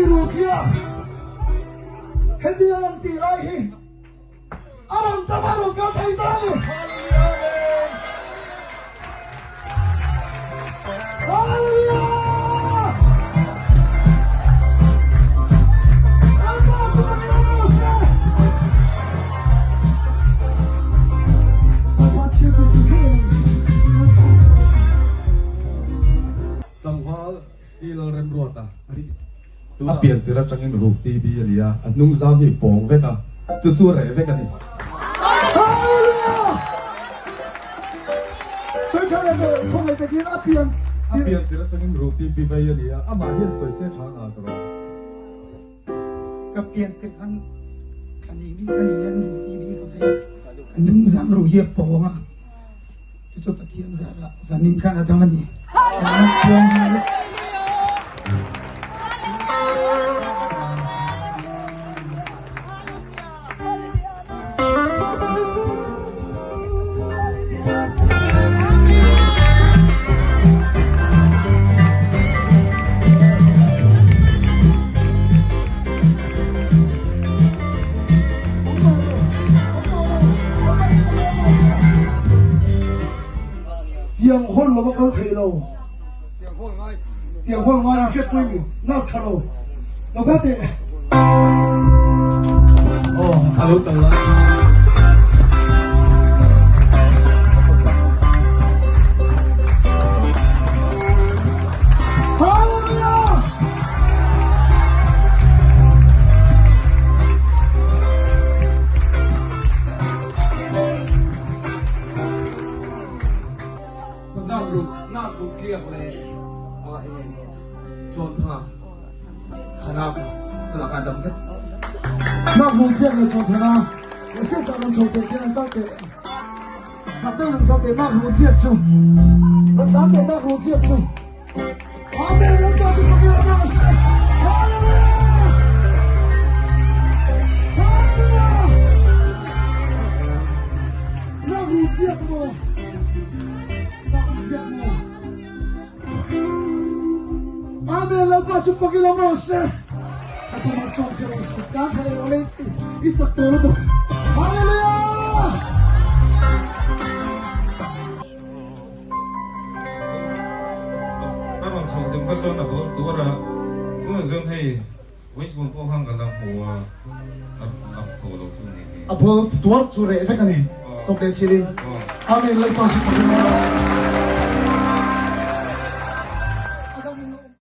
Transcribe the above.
Rukia hetia lang tih lai hi a rawn tam a rawn kal thei ta a ni. Hallelujah! Lalpa chu kan lawm rawh se. Pathian mi tu hle ang che. Malsawm che rawh se. Tlangval Si Lalremruata a pian tir atangin ruk TB a ni a, a hnung zang hi pawng vek a, chu chu a reh vek a ni. Hallelujah! Sawi tha leh ber, khawngaih takin a pian A pian tir atangin ruk TB vei a ni a, amah hian sawi se tha nghal ta rawh. Ka pian tir khan ka ni mi ka ni hian ruk TB ka vei a, ka hnung zang ruh hi a pawng a, Chu chu Pathian zarah zanin khan a dam a ni. Tiang hawl lo a kal thei lo. Tiang hawl ngai a hriat pui mi nak tha lo. Lo kal teh. Aw, a lo kal lai. Hallelujah! Nak ruk nak ruk tliak le a e chawn tha thana kha ka laka dam vek. Nak ruk tliak le chawn thana le se sa nan chho te te nan kal te sak deuh nan kal te nak ruk tliak chu ran tan te nak ruk tliak chu Amen Lalpa chu ka biak rawh se Hallelujah Hallelujah Na ru biak maw Na ru biak maw Amen Lalpa chu fakin awm rawh se Ka puma sawm che rawh se Kan thla leh rawh i chak tawh lutuk Hallelujah Ka rawn chhoh tum ka chuan a bul tur a, tunah chuan hei vawi chhun pawh khan ka la hmu a, a tawh lo chu ni hi. A bul tuar chu reh vek a ni, chawp leh chilhin. Amen Lalpa si pakin rawh se.